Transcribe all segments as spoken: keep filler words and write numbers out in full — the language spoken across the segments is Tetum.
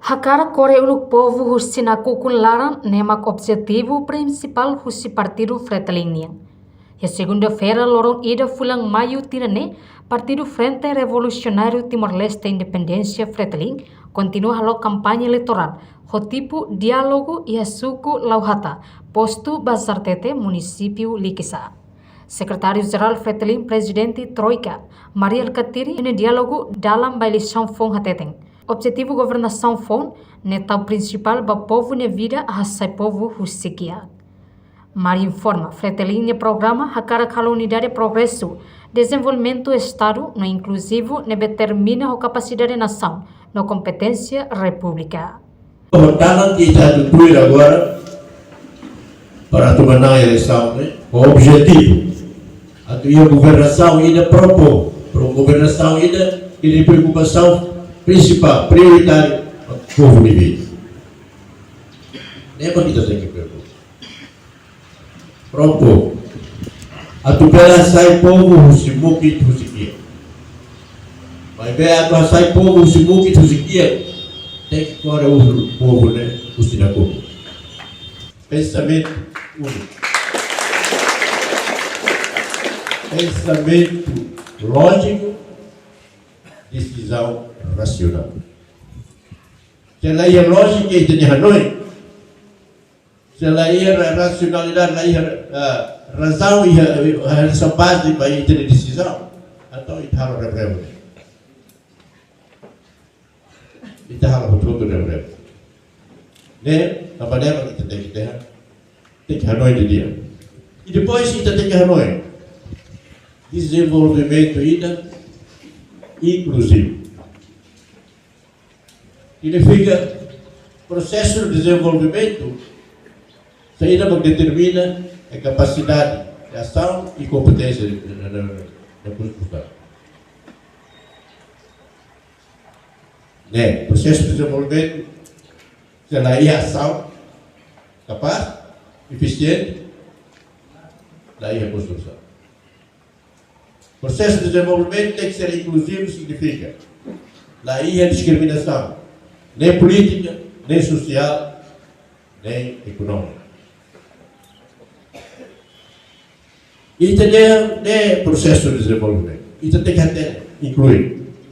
Hakarak kore uluk povu husi nakukun laran ne'e mak objetivu prinsipál husi Partidu Fretilin nian. Iha segunda-feira loron ida fulan Maiu tinan ne'e, Partidu Frente Revolusionáriu Timor-Leste Independénsia Fretilin kontinua halo kampaña eleitorál ho tipu diálogu iha suku Lauhata, postu Bazartete, munisípiu Likisá. Sekretáriu Jerál Fretilin, Prezidente Troika, Mari Alkatiri, iha diálogu dalan ba eleisaun foun hateten, objetivu governasaun foun ne'e tau prinsipál ba povu nia vida, hasai povu husi kiak. Mari informa, Fretilin nia programa hakarak halo unidade, progresu, dezenvolvimentu Estadu no inkluzivu ne'ebé termina ho kapasidade nasaun no kompeténsia repúblika. Ho dalan ke ita atu tuir agora, para atu manán eleisaun, ne'e, ho objetivu atu iha governasaun ida própriu, para governasaun ida ke iha preokupasaun prinsipál, prioritáriu, povu nia vida. Ne'e mak ita tenke preokupa. Própriu. Atu bele hasai povu husi mukit, husi kiak. Maibé atu hasai povu husi mukit, husi kiak, tenke kore uluk povu ne'e husi nakukun. Pensamentu úniku. Pensamentu lójiku, desizaun rasionál. Se la iha lójika ita-nia hanoin, se la iha ra-, rasionalidade, la iha, ah, razaun iha, iha, iha baze ba ita-nia desizaun, entaun ita halo revrevu. Ita halo hotu-hotu revrevu. Ne'e, tanba ne'e mak ita tenke, tenke, tenke hanoin didi'ak. I depois ita tenke hanoin dezenvolvimentu ida inkluzivu. Signifika prosesu de dezenvolvimentu, saida mak determina iha kapasidade de asaun i kompeténsia de, de, de, de, de konstrusaun. Ne'e, prosesu de dezenvolvimentu, se la iha asaun kapás, efisiente, la iha konstrusaun. Prosesu de dezenvolvimentu tenke ser inkluzivu, signifika la iha diskriminasaun, nein polítika, nein sosiál, nein ekonómika. Ita-nia, ne'e prosesu de dezenvolvimentu. Ita tenke hatene, inklui.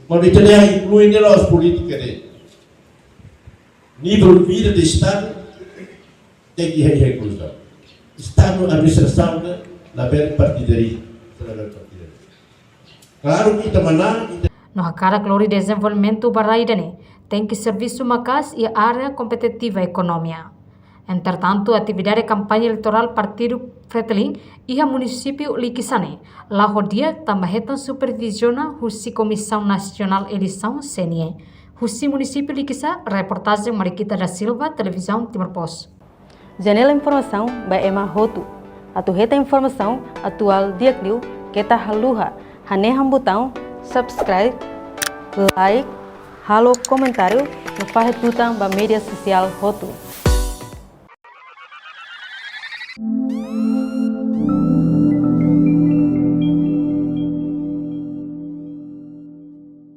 Kuandu ita dehan inklui, ne'e la'ós polítika de'it. Nivel vida de Estadu tenke iha, iha inkluzaun. Estadu administrasaun ne'e labele partidarizmu, labele partidarizmu. Klaru ke ita manán, ita... No hakarak lori dezenvolvimentu ba rai ida-ne'e, tenke servisu maka'as iha área kompetitiva ekonomia. Entretantu, atividade kampaña eleitorál Partidu Fretilin iha munisípiu Likisá ne'e la'o di'ak tanba hetan superviziona husi Komisaun Nasionál Eleisaun, C N E. Husi munisípiu Likisá, reportajen Mariquita da Silva, Televizaun Timor Post. Janela informasaun ba ema hotu. Atu hetan informasaun atuál di'ak liu, keta haluha hanehan butaun subscribe, like, halo komentáriu no fahe tutan ba média sosiál hotu.